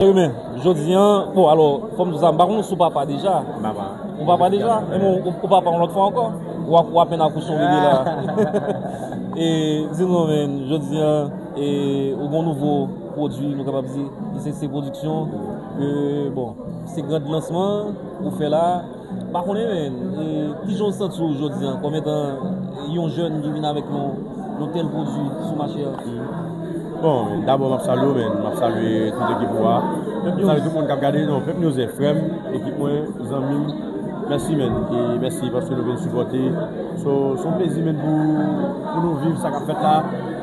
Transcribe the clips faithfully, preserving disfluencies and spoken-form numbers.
Men, jodi an, bon, alò, fò m di w sa, m pa konn si w papa deja. Papa. Ou papa deja? E men, ou, ou papa yon lòt fwa ankò? Ou ap, ou apèn akouche yon bebe la. E, di nou, men, jodi an, e, ou gen yon nouvo pwodui, nou kapab di, ki se Se Pwodiksyon, ke, bon, se grand lansman ou fè la. M pa konnen, men, e, kijan w santi w jodi an, kòm etan yon jèn ki vin avèk yon, yon tèl pwodui sou mache a? Bon, men, dabò, m ap salye w, men, m ap salye tout ekip ou a. M ap salye tout moun k ap gade, non, Pep News, frè m, ekip mwen, zanmi m. Mèsi, men, e mèsi paske nou vin sipòte. So, se yon plezi, men, pou, pou nou viv sa k ap fèt la.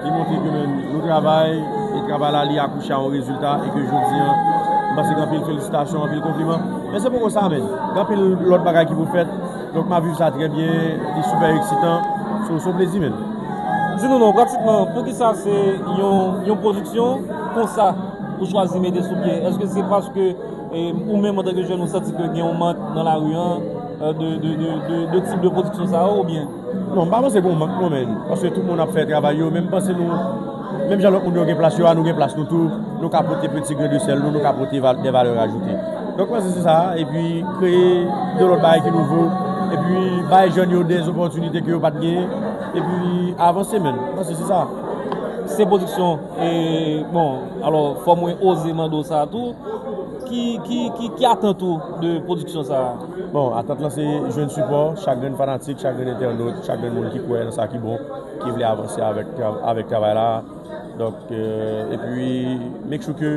Li montre ke, men, nou travay, e travay la, li akouche a yon rezilta, e ke jodi an, m panse gen anpil felisitasyon, anpil konpliman. Men se poko sa, men. Gen anpil lòt bagay ki pou fèt. Donk, m ap viv sa trè byen, li sipè eksitan. So, se yon plezi, men. Di nou non, pratikman, poukisa se yon, yon pwodiksyon konsa ou chwazi mete sou pye? Èske se paske, e, ou menm antanke jèn, ou santi ke gen yon mank nan lari an, e, de, de, de, de, de tip de pwodiksyon sa yo, oubyen? Non, m pa panse gen yon mank non, men. Paske tout moun ap fè travay yo, men m panse nou, menm jan lòt moun yo gen plas yo a, nou gen plas nou tou. Nou ka pote peti grenn de sèl nou, nou ka pote val-, de valè ajoute. Donk, m panse se sa, epi kreye de lòt bagay ki nouvo, epi bay jèn yo de opòtinite ke yo pa t genyen, epi avanse, men. M panse se sa. Se Pwodiksyon, e, bon, alò, fò mwen oze mande w sa tou. Ki, ki, ki, ki atant ou de pwodiksyon sa a? Bon, atant lan se jwenn sipò chak grenn fanatik, chak grenn entènot, chak grenn moun ki kwè nan sa ki bon, ki vle avanse avèk, tra-, avèk travay la. Donk, e, epi, make sure ke,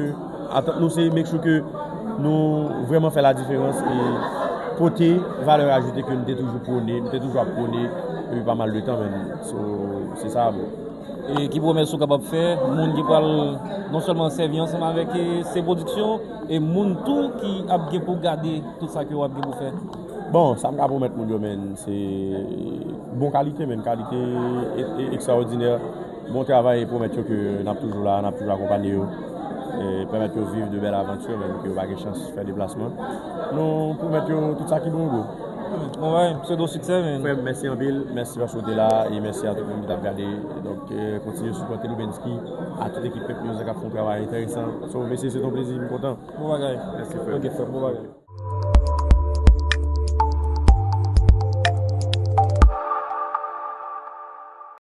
atant nou se make sure ke nou vrèman fè la diferans e pote valè ajoute ke nou te toujou pwone, nou te toujou ap pwone depi pa mal de tan, men. So, se sa, bon. E ki pwomès ou kapab fè moun ki pral non sèlman sèvi ansanm avèk, e, Se Pwodiksyon, e moun tou ki ap gen pou gade tout sa ke w ap gen pou fè? Bon, sa m ka pwomèt moun yo, men, se bon kalite, men, kalite e, e, ekstraòdinè, bon travay, e pwomèt yo ke n ap toujou la, n ap toujou akonpanye yo, e pèmèt yo viv de bèl avanti, men ke yo pa gen chans fè deplasman. Nou pwomèt yo tout sa ki bon, bro. Bon bagay, m swete w siksè, men. Frè m, mèsi anpil. Mèsi paske w te la, e mèsi a tout moun ki t ap gade. Donk, e, kontinye sipòte Loubensky, a tout ekip Pep News k ap fè yon travay enteresan. So, mesye, se yon plezi, m kontan. Bon bagay. Mèsi, frè. Ok, frè, bon bagay.